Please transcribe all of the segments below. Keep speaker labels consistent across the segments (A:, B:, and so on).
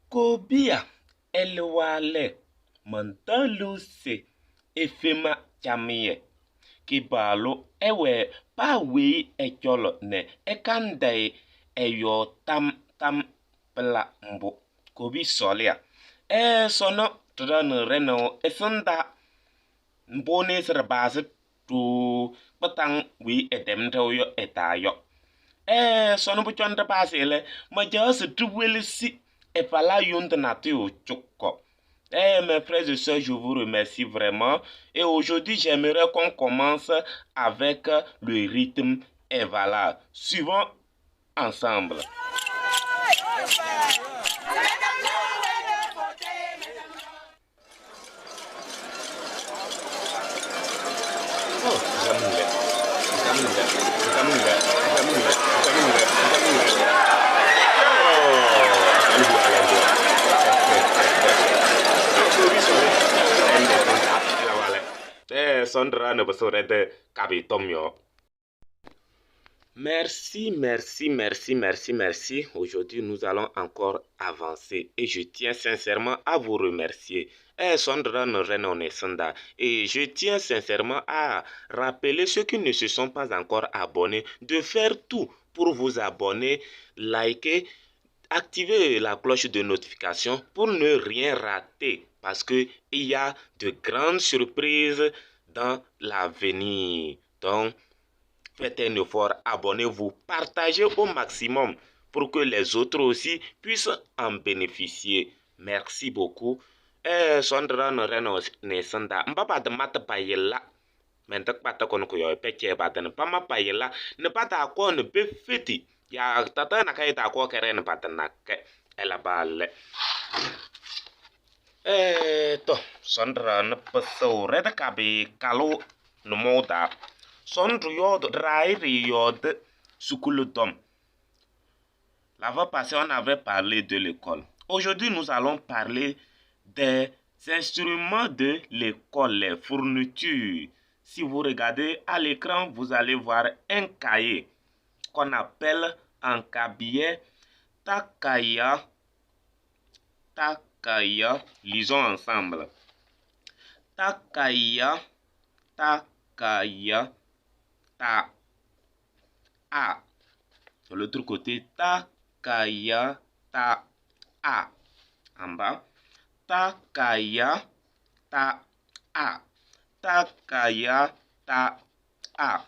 A: Kobia elewale Mandaluse efema camɩyɛ. Kɩpaɣlʋ ɛwɛɛ paa weyi ɛ-cɔlɔ nɛ ɛkandɩ-ɩ ɛ-yɔɔ tam tam. Pɩla mbʋ! Kobi sɔɔlɩya. Ɛɛ sɔnɔ ɖɩɖaɣnɩɣ ɖɛnɛʋ ɛsɩndaa. Mbʋ nɩɩsɩ ɖɩpazɩ ɖooo kpɩtaŋ weyi ɛtɛm ɖɛʋ yɔ ɩ-taa yɔ. Ɛɛ sɔnɔ pʋcɔnɩ ɖɩpazɩ lɛ, mancaɣ se ɖiwelesi ɛfalaa yoŋtʋ natʋyʋ cʋkɔ. Eh, mes frères et sœurs, je vous remercie vraiment. Et aujourd'hui, j'aimerais qu'on commence avec le rythme et voilà. Suivons ensemble. Oh, Merci, merci, merci, merci, merci. Aujourd'hui, nous allons encore avancer et je tiens sincèrement à vous remercier. Eh, Et je tiens sincèrement à rappeler ceux qui ne se sont pas encore abonnés de faire tout pour vous abonner, liker, activer la cloche de notification pour ne rien rater parce que il y a de grandes surprises dans l'avenir. Donc, faites un effort, abonnez-vous, partagez au maximum pour que les autres aussi puissent en bénéficier. Merci beaucoup. Eh, sondra no reno ne sanda. Mbaba de mata payela. Men tak pata kono ko yo peche badan. Pama payela ne pata ko ne be feti. Ya tata na kai ta ko kere ne pata na ke. Ela bale. Eh, to sondra ne paso reda kabe kalo no moda. Sondru yod rairi yod sukulu dom. La fois passée, on avait parlé de l'école. Aujourd'hui, nous allons parler des instruments de l'école, les fournitures. Si vous regardez à l'écran, vous allez voir un cahier qu'on appelle en kabiyè Takaya. Takaya. Lisons ensemble. Takaya. Takaya. Ta. A. De l'autre côté, Takaya. Ta. A. En bas. Takaya. Ta. A. Takaya. Ta. A.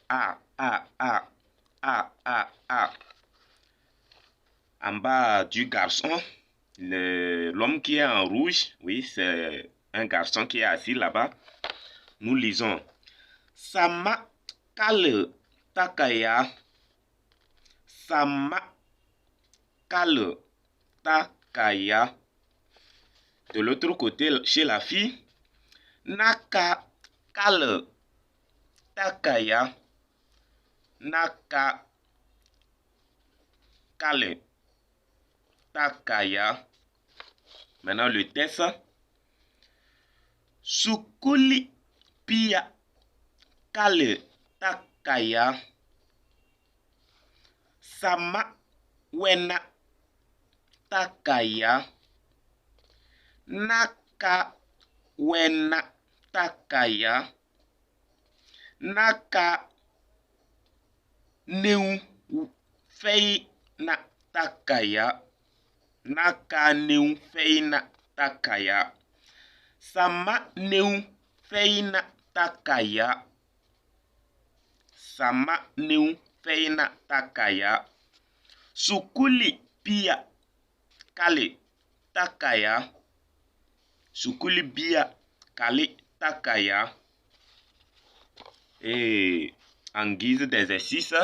A: A. A. A. A. A. A. En bas du garçon, l'homme qui est en rouge, oui, c'est un garçon qui est assis là-bas. Nous lisons. Sama kale takaya. Sama kale takaya. De l'autre côté, chez la fille, Naka kale takaya. Naka kale takaya. Maintenant, le test. Sukuli pia kale takaya. Sama wena takaya. Naka wena takaya. Naka neu fei na takaya. Naka neu fei na takaya. Sama neu fei na takaya. Sama neu fei na takaya. Sukuli pia kale takaya. Sukuli bia kale takaya. Et en guise d'exercice,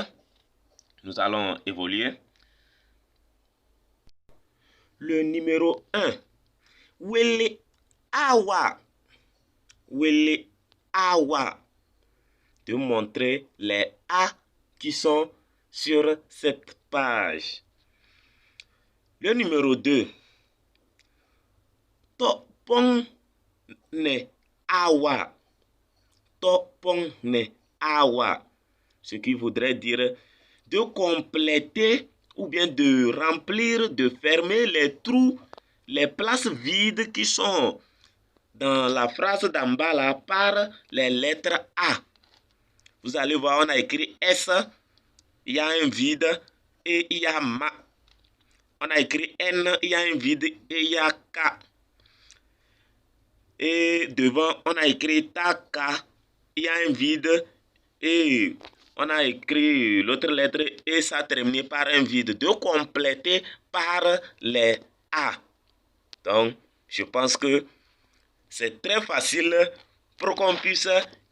A: nous allons évoluer. Le numéro 1. Wele awa. Wele awa. De montrer les A qui sont sur cette page. Le numéro 2. Topon ne awa. Topon ne awa. Ce qui voudrait dire de compléter ou bien de remplir, de fermer les trous, les places vides qui sont dans la phrase d'en bas là par les lettres A. Vous allez voir, on a écrit S, il y a un vide et il y a MA. On a écrit N, il y a un vide et il y a K. Et devant, on a écrit Taka, il y a un vide et on a écrit l'autre lettre et ça a terminé par un vide. De compléter par les A. Donc, je pense que c'est très facile pour qu'on puisse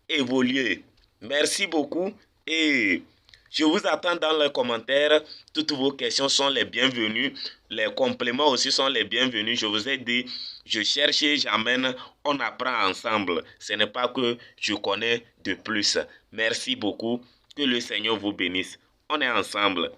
A: évoluer. Merci beaucoup et je vous attends dans les commentaires. Toutes vos questions sont les bienvenues. Les compléments aussi sont les bienvenus. Je vous ai dit, je cherche et j'amène, on apprend ensemble. Ce n'est pas que je connais de plus. Merci beaucoup. Que le Seigneur vous bénisse. On est ensemble.